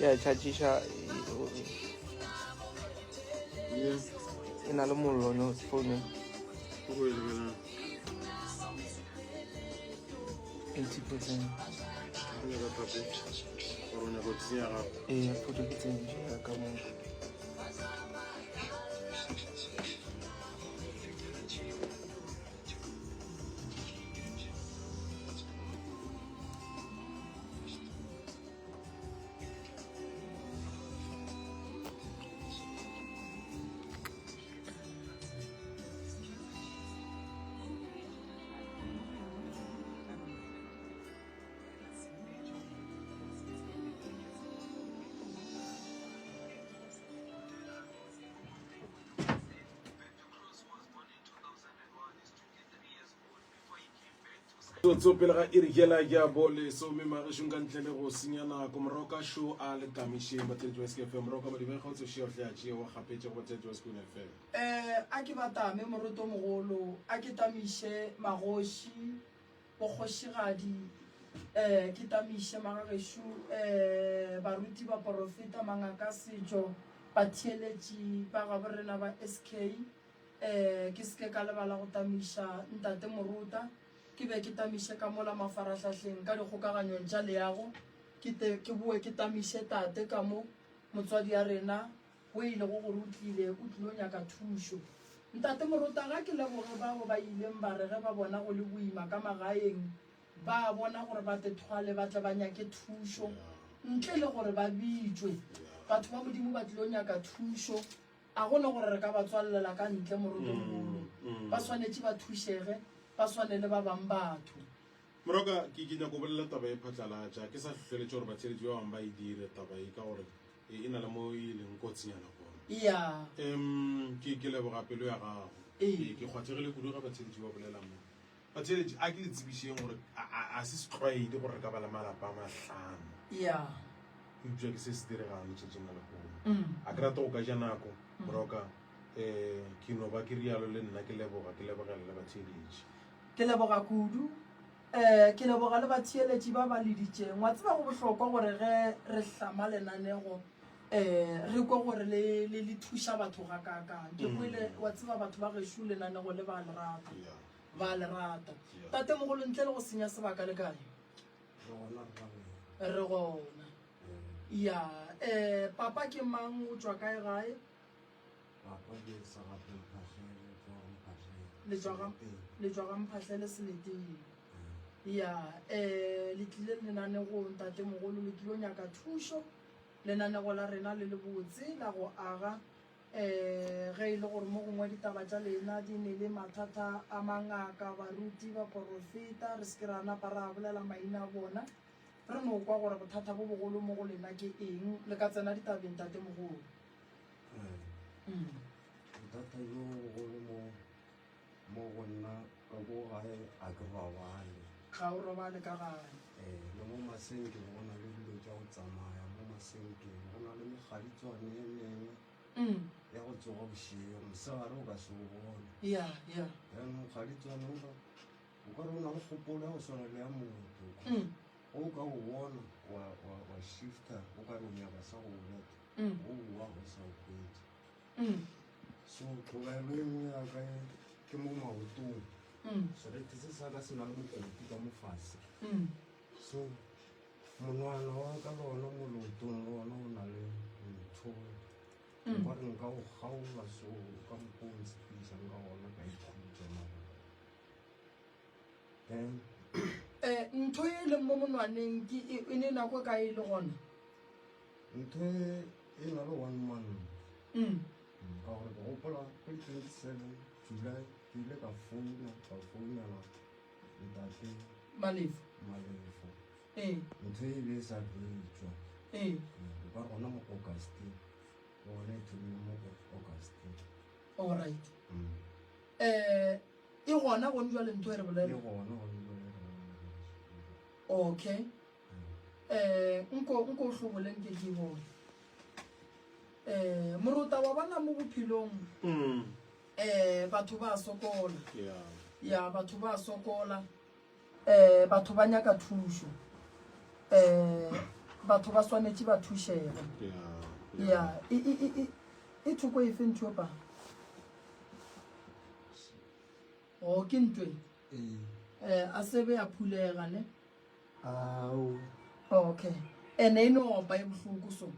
Ya tšhatšiša e na le mollo no phone. O go e lebelela. 80%. O nyaka thapo. Gore o nyaka go tsenya gape. Ee, photo ke tsentše ya ka mo. Tsotso pele ga iri yela ya bolesome magešong ka ntle le go senya nako moroka šo a le tamišeng batheletši ba SKFM moroka madibeng ga o tsošea o hle a tšee wa gapetše go batheletši ba Sekhukhune FM. Eh, a ke ba tame morotomogolo, a ke tamiše magoši, bokgošigadi, eh, ke tamiše magagešo, eh, baruti, baporofeta, mangaka a setšo, batheeletši ba gaborena ba SK, Eh, ke se ke ka lebala go tamiša Ntate Morota, ke be ke tamiše ka mola mafarahlahleng ka dikgokaganyong tša leago, ke te ke boe ke tamiše tate ka mo, motswadi ya rena, wo e lego gore o tlile, o tlilo nyaka thušo. Ntate Morota, ga ke leboge bao ba ileng ba re ge ba bona go le boima ka magaeng, ba bona gore ba te thwale ba tle ba nyake thušo, ntle le gore ba bitšwe. Batho ba Modimo ba tlilo nyaka thušo. A go ne gore re ka ba tswalelela ka ntle, Morotomogolo. Ba swanetše ba thušege, ba swane le ba bang batho. Moroka, ke, ke nyako go bolela taba ye phatlalatša. Ke sa hlohleletše gore batheeletši ba bangwe ba e dire taba ye, ka gore e, e na le mo e leng kotsinyana gona. Ya. Em, ke, ke leboga pelo ya gago. Ee. Ke, ke kgwathegile kudu ge batheeletši ba bolela mo. Batheeletši, a ke le tsebišeng gore a, a, a se setlwaedi gore re ka ba le malapa a mahlano. Ya. Eupša ke se se diregang letšatšing la lehono. A ke rate go ka ja nako, Moroka. Um ke no ba ke rialo le nna ke leboga, ke lebogela le batheeletši. Ke leboga kudu. Um ke leboga le batheeletši ba ba leditšeng. Wa tseba go bohlokwa gore ge re hlama lenanego um re kwe gore le, le, le thuša batho gakaakang. Ke kwele, wa tseba batho ba gešo lenanego le ba le rata. Ba le rata. Tatemogolo ntle le go senya sebaka le kae? Re gona rra. Re gona. Ya, eh papa ke mang o tšwa kae gae? Papa ke Segape Mphahlele, o tšwa ga Mphahlele. Le tšwa ga le tšwa ga Mphahlele Seleteng. Ya, eh le tlile lenanegong tatemogolo le tlilo nyaka thušo. Lenanego la rena le le botse la go aga eh ge e le gore mo gongwe ditaba tša lena di ne le mathata a mangaka, baruti, baporofeta, re se ke ra napa ra bolela maina a bona. Re no kwa gore bothata bo bogolo mo go lena ke eng. Le ka tsena ditabeng tatemogolo. Ee. Bothata bjo bogolo mo mo go nna ka ko gae a ke robale. Ga o robale ka gae? Ee, le mo masenkeng go na le dilo tša go tsamaya mo masenkeng, go na le mekgaditswane e mengwe ya go tsoga bošego, mosegare o ka se o bone. Ya, ya. Then mokgaditswane o o ka re o na le kgopolo ya go swana le ya motho. Ge o ka o bona wa, wa, wa shifta o ka re o nyaka sa go betha, o boa o sa o hwetše. So tlhobaelo e nngwe ya ka e ke mo maotong. Serethe se sa ka se na le mokoti ka mo fase. So monwana wa ka le ona mo leotong le ona o na le ntho. O ka re nka o kgaola so ka mokgwa o ntshepedišang ka gona ka ikhutša mara. Then Eh, ntho e leng mo monwaneng ke e, e ne nako e kae e le gona? Ntho e e na le one month. Mm. Ka gore ke gopola ka di 27 July ke ile ka founa ka founela ntate Malefo. Malefo. Ee. Ntho e be e sa fetšwa. Ee. O ka gona mo August. Gona e thomile mo August. All right. Mm. Eh, e gona gone jwale ntho e re bolela? E gona gone jwale re bolela. Okay. Eh, nko nko o hlobole nke ke bone. Eh, morota wa bona mo bophelong. Mm. Eh, batho ba sokola. Yeah. Ya, batho ba sokola. Eh, batho ba nyaka thušo. Eh. batho ba swanetše ba thušege. Ya, e, e, e, e, e thoko efe ntho pa? O ke ntwe. Ee. Eh, a sebe ya phulega ne? Ao. Okay. Ene e no opa e bohloko so.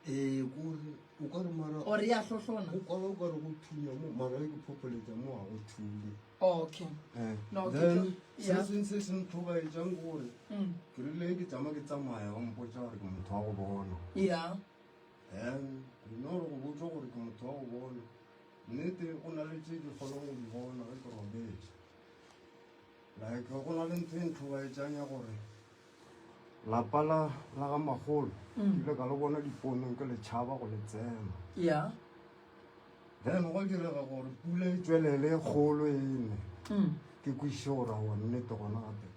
Ee, kore o ka re mara Or ya hlohlona. go kwala o ka re go thunya mo mara e ke phopholetša mo ga go thunye. Okay. Eh, No, ke then tlo- se yeah. seng se se ntlhobaetšang ke gore Mm. ke rile ke tšama ke tsamaya ba mpotša gore ke motho wa go bona. Yeah. Then ke no re go botšwa gore ke motho wa go bona. Nnete go na le tše ke kgonang go di bona ge ke robetše. Like go na le ntho e ntlhobaetšang ya gore lapa la la ga magolo ke ile ka le bona diponong ke le tšhaba go le tsena. Yeah. Then gwa direga gore pula e tšwelele e kgolo e ne. Ke kwešiše gore aowa nnete gona gape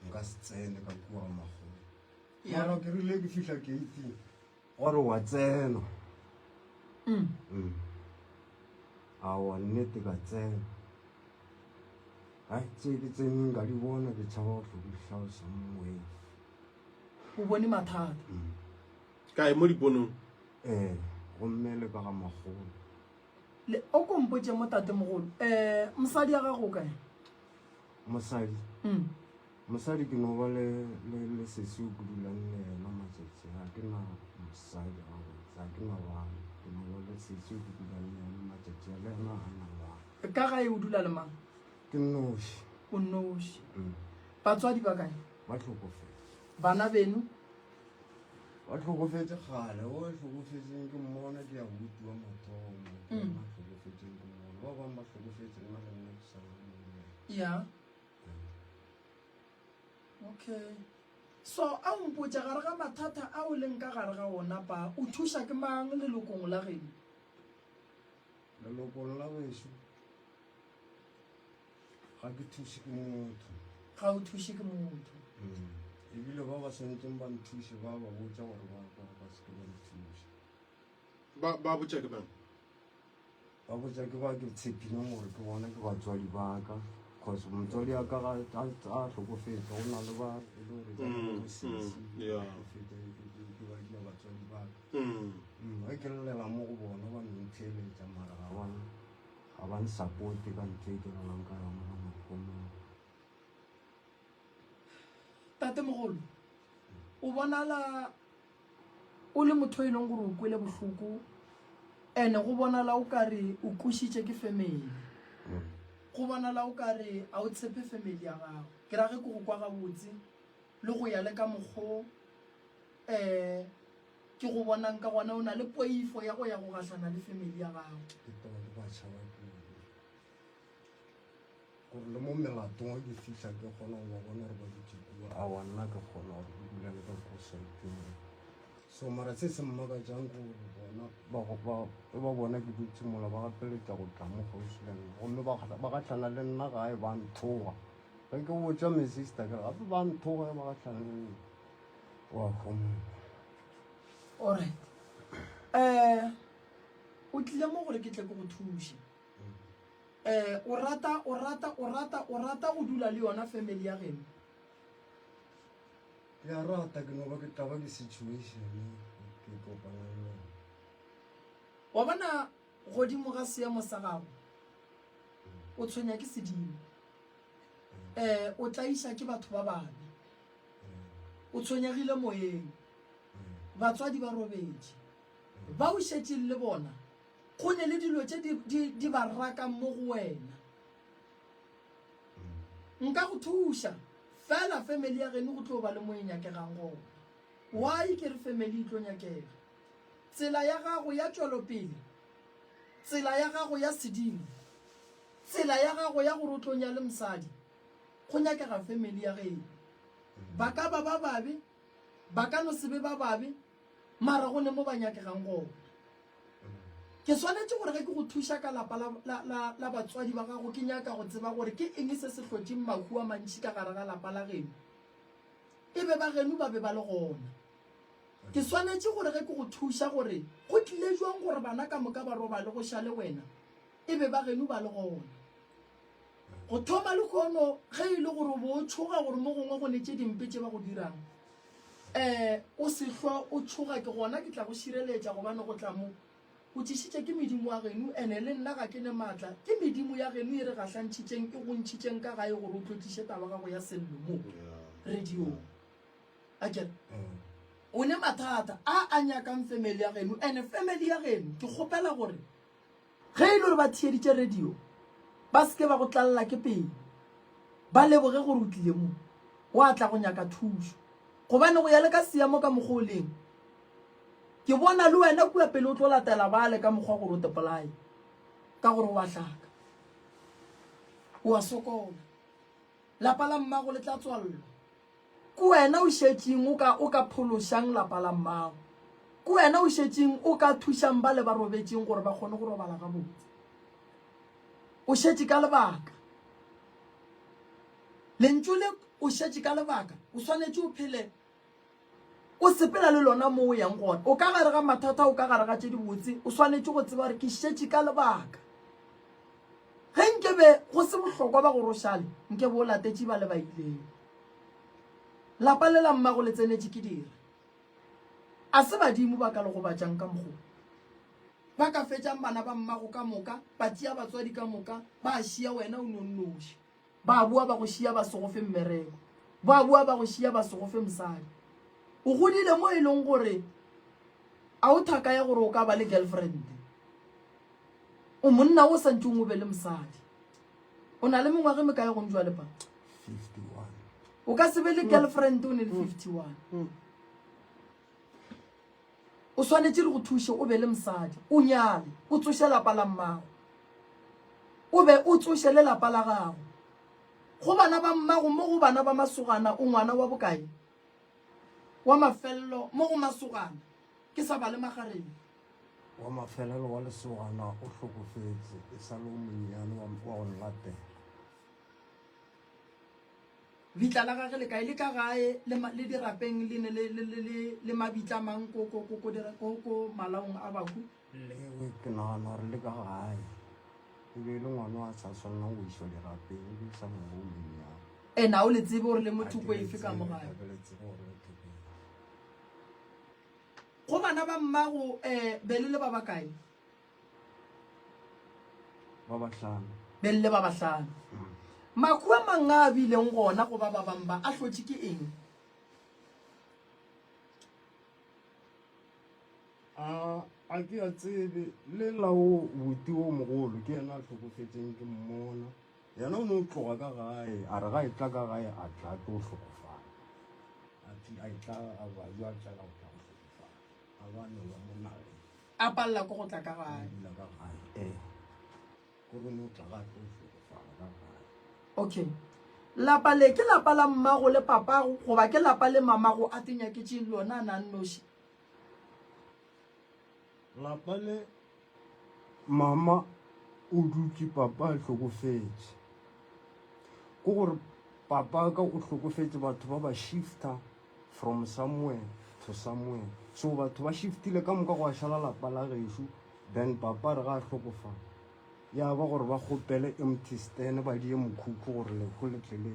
nka se tsene ka kua ga magolo. Mara ke rile ke fihla gate-ing gwa re wa tsena. Mm. Aowa nnete ka tsena. Ai tše ke tseneng ka di bona ke tšhaba go hlo di hlalosa mo moyeng. O bone mathata. Kae mo diponong? Ee, gomme le ka ga makgolo. Le o ko mpotše mo tatemogolo. Eh, mosadi ya gago o kae? Mosadi? Mm. Mosadi ke no ba le le le sesi o ke dulang le yena matšatši ga ke na mosadi gabotse ga ke na bana ke no ba le sesi o ke dulang le yena matšatši a le yena ga na bana. Ka gae o dula le mang? Ke nnoši. O nnoši. Mm. Batswadi ba kae? Ba hlokofetše. Bana beno? Ba hlokofetše kgale, o hlokofetšeng ke mmona ke ya buti wa mathomo, ke Mm. yena a hlokofetšeng ke mmona. Ba bangwe ba hlokofetše nna le nna ke sa le monnyane. Yeah. Okay. So a o mpotša gare ga mathata a o leng ka gare ga ona pa, o thuša ke mang lelokong la geno? Lelokong la gešo Ga ke thuše ke motho. Ga o thuše ke motho. Mm. Ebile ba ba swanetseng ba nthuše ba ba botša gore ba ba ba se ke ba nthuša. Ba ba botša ke mang? Ba botša ke ba ke tshepileng gore ke bona ke batswadi ba ka. Cause motswadi wa ka ga a hlokofetše go na le ba e le gore Mm, bo sesi mm, yeah. hlokofetše ke ba dira batswadi ba ka. Mm. Mm, ge ke llela mo go bona ba no ntheeletša mara ga ba Ga ba nsapote ka ntho e ke lwalang ka yona ka nako moo. Tatemogolo, o bonala o le motho e leng gore o kwele bohloko ene go bonala o kare o kwešitše ke family. Go bonala o kare a o tshepe family ya gago. Ke ra ge ke go kwa gabotse le go ya le ka mokgo um Ke go bonang ka gona o na le poifo ya go ya go gahlana le family ya gago. Ke taba ke ba tšhaba kudu. Gore le mo melatong ge ke fihla ke kgona go ba bona gore ba dutše kua. Aowa nna ke kgona gore ke dule le ka ko saeteng. So mara se se mmakatšang ke gore bona ba ba ge ba bona ke dutše mola ba gapeletša go tla mo kgauswi le nna gomme ba ba gahlana le nna gae ba nthoga. Ge ke botša my sister ke re gape ba nthoga ge ba gahlana le nna. Wa homola. Alright. Eh, o tlile mo gore ke tle ke go thuše. Eh, o rata, o rata, o rata, o rata go dula le yona family ya geno. Ke a rata, ke no ba ke taba ke situation ke kopana le yona. Wa bona godimo ga seemo sa gago, o tshwenya ke sedimo. Eh, o tlaiša ke batho ba babe. O tshwenyegile moyeng. Batswadi ba robetše. Ba o šetšeng le bona, go ne le dilo tše di, di, di ba rakang mo go wena. Nka go thuša, fela family ya geno go tlo ba le mo e nyakegang gona. Why ke re family e tlo nyakega? Tsela ya gago ya tšwelopele, tsela ya gago ya sedimo, tsela ya gago ya gore o tlo nyale mosadi, Go nyakega family ya geno. Ba ka ba ba babe, ba ka no se be ba babe, mara go ne mo ba nyakegang gona. Ke swanetše gore ge ke go thuša ka lapa la, la, la, la batswadi ba gago, ke nyaka go tseba gore ke eng se se hlotšeng mahu a mantši ka gare ga lapa la geno. E be ba geno ba be ba le gona. Ke swanetše gore ge ke go thuša gore go tlile jwang gore bana ka moka ba robale go šale wena, e be ba geno ba le gona. Go thoma lehono, ge e le gore o bo o tšhoga gore mo gongwe go ne tše dimpe tše ba go dirang, Um o se hlwa o tšhoga ke gona ke tla go šireletša gobane go tla mo o tšišitše ke medimo wa geno ene le nna ga ke ne maatla ke medimo ya geno e re gahlantšhitšeng e go ntšhitšeng ka gae gore o tlo tliše taba gago ya sello mo radiong a kere o ne mathata a a nyakang family ya geno ene family ya geno ke kgopela gore Ge e le gore ba theeditše radio, ba se ke ba go tlalela ke pelo. Ba leboge gore o tlile mo, wa tla go nyaka thušo. Gobane go ya le ka seemo ka mokgwa o leng, ke bona le wena kua pele o tlo latela bale ka mokgwa gore o te polaye, ka gore o a hlaka, o a sokola. Lapa la mmago le tla tswallwa. Ke wena o šetšeng o ka, o ka phološang lapa la mmago. Ke wena o šetšeng o ka thušang bale ba robetšeng gore ba kgone go robala gabotse. O šetše ka lebaka. Lentšu le o šetše ka lebaka, o swanetše o phele o sepela le lona mo o yang gona. O ka gare ga mathata, o ka gare ga tše dibotse, o swanetše go tseba gore ke šetše ka lebaka. Ge nke be go se bohlokwa ba gore o šale, nke be o latetše ba le ba ileng. Lapa le la mmago le tsenetše ke dira. A se badimo ba ka le gobatšang ka mokgo. Ba ka fetšang bana ba mmago ka moka, ba tšea batswadi ka moka, ba šia wena o nonnoši. Ba boa ba go šia ba se go fe mmereko. Ba boa ba go šia ba se go fe mosadi. O godile mo e leng gore a o thaka ya gore o ka ba le girlfriend. O monna o sa ntšeng o be le mosadi. O na le mengwaga e mekae gong jwale pa? 51. O ka se be le girlfriend o ne le 51. O swanetše re go thuše o be le mosadi, o nyale, o tsoše lapa la mmago. O be o tsoše le lapa la gago. Go bana ba mmago mo go bana ba masogana o ngwana wa bokae? Wa mafello mo go masogana ke sa bale magareng. Wa mafelelo wa lesogana o hlokofetše e sa le o monnyane wa go nlatela. Bitla la gage le kae? Le ka gae le, le dirapeng le ne le, le, le, le, le mabitla a mang ko, ko, ko, ko, dira, ko, ko malaong a bahu? Lewe ke nagana gore le ka gae. E be e le ngwana a sa swanelang go išwa dirapeng, e be e sa le ngwana o monnyane. E na o le tsebe gore le mo thoko efe ka mo gae? Ga ke le tsebe gore le thoko efe. Go bana ba mmago um be le le ba bakae? Ba bahlano. Be le le ba bahlano. Makhu a mang a a bileng gona go ba ba bang ba a hlotše ke eng? A a ke a tsebe le la o buti o mogolo ke yena a hlokofetšeng ke mmona. Yena o no tloga ka gae a re ga e tla ka gae a tla tlo hlokofala. A tla a tla a ba yo a tlela go tla go hlokofala. A ba no ba mo nageng. A palela ko go tla ka gae. Dula ka gae. Eh. Ko re no tla ga tlo hlokofala ka gae. Okay. Lapa le ke lapa la mmago le papago goba ke lapa le mamago a te nyaketšeng lona a na nnoši? Lapa le mama o dutše papa a hlokofetše. Ke gore papa ka o hlokofetše batho ba ba shifter from somewhere to somewhere. So batho ba shiftile ka moka gwa šala lapa la gešo then papa re ga a hlokofala ya ba gore ba kgopele empty stand ba die mokhukhu gore lehu le tle le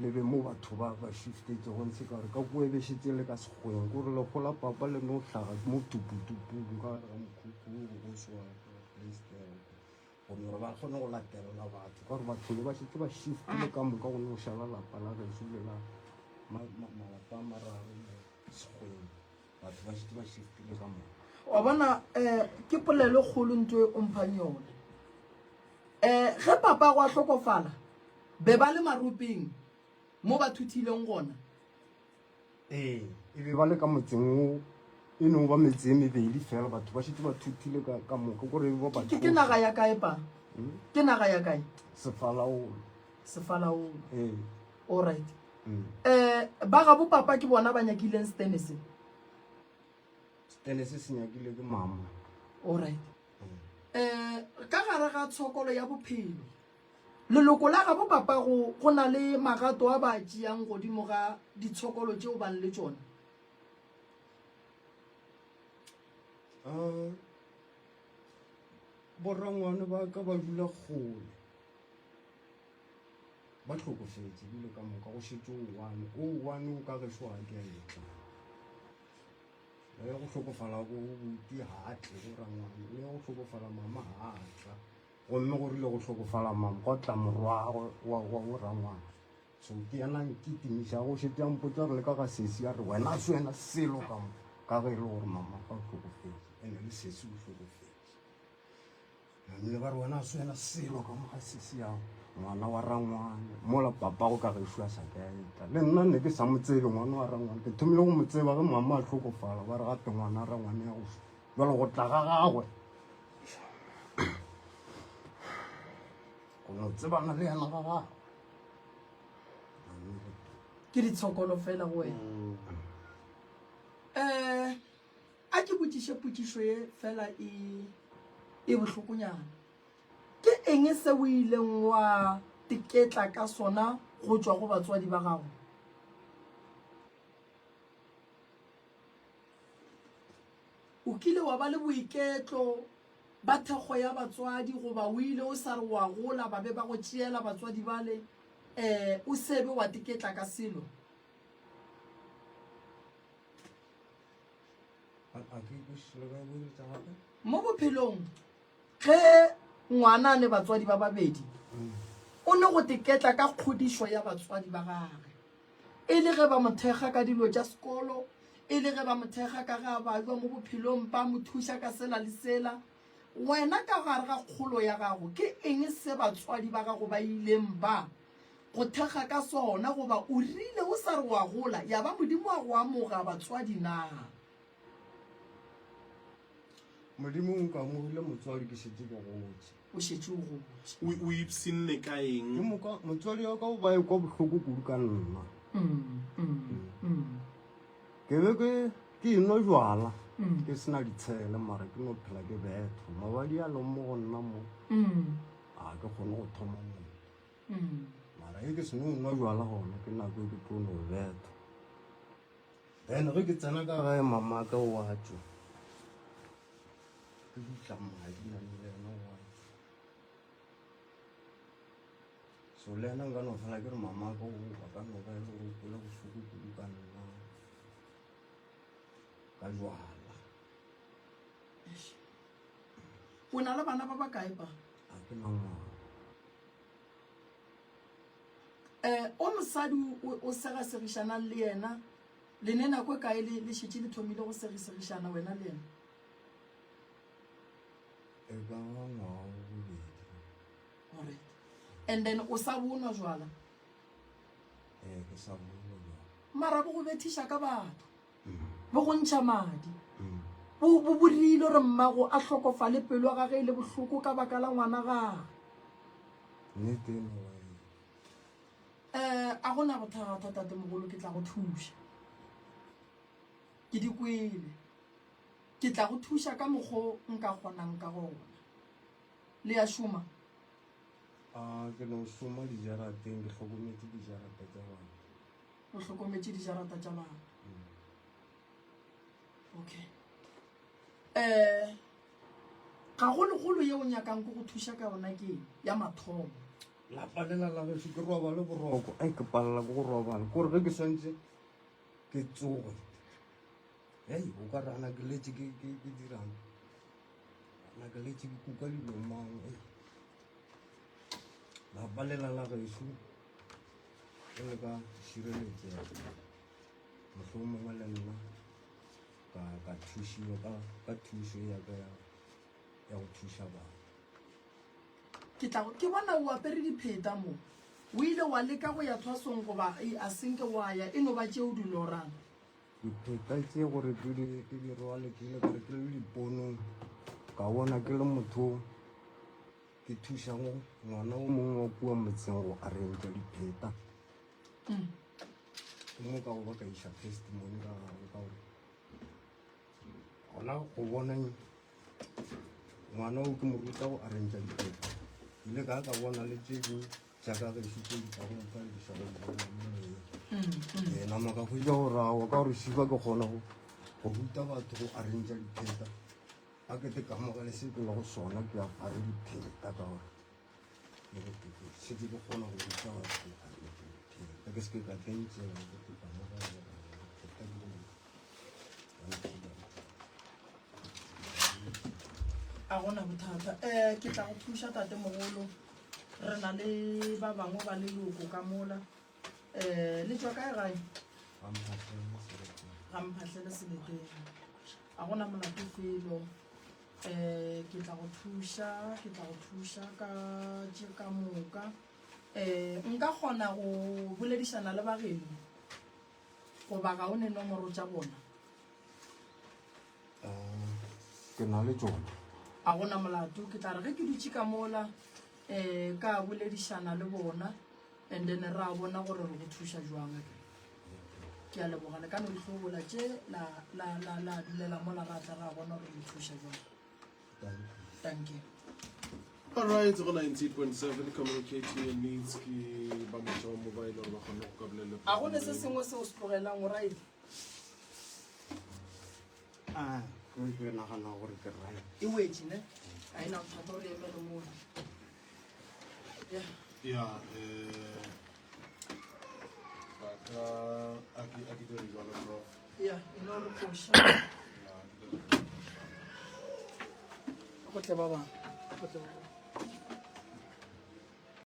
le be mo batho ba ba shiftetšego ntshe ka gore ka kua e be šetse le ka sekgweng kore legola papa le no hlaga mo tuputupung ka gare ga mokhukhu o se wa playstere go no gore ba kgone go latelela batho ka gore batho be ba šetse ba shiftile ka moka go no šala lapa la gešo le la malapa a mararo mo sekgweng batho ba šetse ba shiftile ka moka. Wa bona um ke polelo e kgolo nto e o mphang yone. Um ge papago a hlokofala Be ba le maropeng mo ba thuthileng gona. Ee, e be ba le ka motseng wo e no ba metse e mebedi fela, batho ba šetše ba thuthile ka, ka moka, kore e be ba ba Ke, ke naga ya kae pa? Hmm? Ke naga ya kae? Sefalaolo. Sefalaolo. Ee. All right. Mm. Eh, ba gabo papa ke bona ba nyakileng stene se. Stene se se nyakile ke mama. All right. Eh, ka gare ga tshokolo ya bophelo Leloko la gabo papago go na le magato a ba a tšeang godimo ga ditshokolo tšeo bang le tšona? Uh, borangwane ba ka ba dula kgole ba hlokofetše ebile ka moka go šetše o one o one o ka gešo ga ke a etla. Le go hlokofala bo buti ga a tle go rangwane, le go hlokofala mama ga a tla. Gomme go rile go hlokofala mama gwa tla morwagwe wa wa bo rangwane. So ke yena a nkitimišago, o šetše a mpotša gore le ka ga sesi a re wena a se wena selo ka mo ka ge e le gore mama o hlokofetše ene le sesi o hlokofetše. Namile ba re wena a se wena selo ka mo ga sesi ya ngwana wa rangwane mola papago ka gešo a sa ke a etla. Le nna ne ke sa mo tsebe ngwana wa rangwane, ke thomile go mo tseba ge mama a hlokofala ba re gape ngwana wa rangwane ya go šwa. Jwale go tla ga gagwe go no tsebana le yena ga gagwe. Ke ditshokolo fela go wena. Um a ke botšiše potšišo ye fela e e bohlokonyana. Ke eng se o ileng wa teketla ka sona go tšwa go batswadi ba gago? O kile wa ba le boiketlo ba thekgo ya batswadi goba o ile o sa re wa gola ba be ba go tšeela batswadi bale um o se be wa teketla ka selo? Mo bophelong ge ngwana a ne batswadi ba babedi o ne go teketla ka kgodišo ya batswadi ba gage. E le ge ba mo thekga ka dilo tša sekolo, e le ge ba mo thekga ka ge a babja mo bophelong, ba mo thuša ka sela le sela. Wena ka gare ga kgolo ya gago, ke eng se batswadi ba gago ba ileng ba go thekga ka sona goba o rile o sa re wa gola ya ba Modimo a go amoga batswadi na? Modimo o nkamogile motswadi ke šetše ke gotše. O šetše o gotše. O, o ipshinne ka eng? Ke moka motswadi wa ka o ba ekwa bohloko kudu ka nna. Ke be ke ke enwa jwala ke se na ditshele mara ke no phela ke bethwa. Mabadi a leng mo go nna mo ga ke kgone go thoma motho. Mara ge ke seno nwa jwala gona ke nako e ke tlo no bethwa. Then ge ke tsena ka gae mama ka o a tšwa. Ke dutla madi namile yena o a tšwa. So le yena nka no fela ke re mama ka o a ka no ba e le gore o kwele bohloko kudu ka nna ka jwala. O na le bana ba bakae pa? A ke na ngwana. Um o mosadi o segasegišanang le yena, le ne nako e kae le le šetše le thomile go segisegišana wena le yena? E ka ba ngwaga wa bobedi. Alright. And then o sa bonwa jwala? Ee, ke sa bonwa jwala. Mara bo go bethiša ka batho, bo go ntšha madi, bo bo bo rile gore mmago a hlokofale pelo ya gage e le bohloko ka baka la ngwana gage. Nnete e no ba eng? Um a go na bothata tatemogolo ke tla go thuša. Ke di kwele. Ke tla go thuša ka mokgo nka kgonang ka gona. Le a šoma? A ke no šoma dijarateng, ke hlokometše dijarata tša batho. O hlokometše dijarata tša batho. Okay. Um gagologolo ye o nyakang ko go thuša ka yona ke eng ya mathomo? Lapa lela la gešo ke robale boroko, ai ke palela ke go robala. Ke gore ge ke swantše ke tsoge, hei o ka re ana ke letše ke ke ke dirang, ana ke letše ke kuka dilo mang. Ei lapa lela la gešo ge le ka šireletšega, mohlomongwe le nna ka ka thušiwa ka ka thušo ya ka ya ya go thuša batho. Ke tla ke bona o apere dipheta mo. O ile wa leka go ya thwasong goba a senke wa ya, e no ba tše o di lorang? Dipheta tše gore ke di ke di rwale ke ile ka re ke le diponong ka bona ke le motho ke thušago ngwana o mongwe wa kua motseng go arrangea dipheta. Ke mo ka go ba ka iša testimony ka gare ka gore gona go bona ngwana o ke mo ruta go arrangea dipheta ke ile ka ka bona le tše dingwe tša ka gešo tše di tlago mpalediša go di bona mo moyeng. Ee, nama ka hwetša gore aowa ka gore šiba ke kgona go go ruta batho go arrangea dipheta a ke te kamogele se ke lego sona ke apare dipheta ka gore šetše ke kgona go ruta batho go arrangea dipheta ke se ke ka tlentšela ke te kamogele dipheta ke go. A gona bothata. Um ke tla go thuša tatemogolo. Re na le ba bangwe ba leloko ka mola. Um le tšwa kae gae? Ga Mphahlele Seleteng. A gona molato felo. Um ke tla go thuša, ke tla go thuša ka tše ka moka. Um nka kgona go boledišana le bageno goba ga o ne nomoro tša bona? Um ke na le tšona. A gona molato, ke tla re ge ke dutše ka mola um ka boledišana le bona and then ra bona gore re go thuša jwang. Ke a leboga, le ka no di hlobola tše la, la, la, la dulela mola ra tla ra bona gore re thuša jwang. Thank you. All right, go 98.7 communicating your needs ke ba motho wa mobile gore ba kgone go ka bolela. A go ne se sengwe se o se tlogelang o right? Ah, ke nagana gore ke right. E wetše ne? A e na bothata gore emele mola. Yeah. Ya, eh ba ka a ke a ke dire jalo prof. Ya, e no re koša. Ya, ke dire jalo. Go tle ba bangwe. Go tle ba bangwe.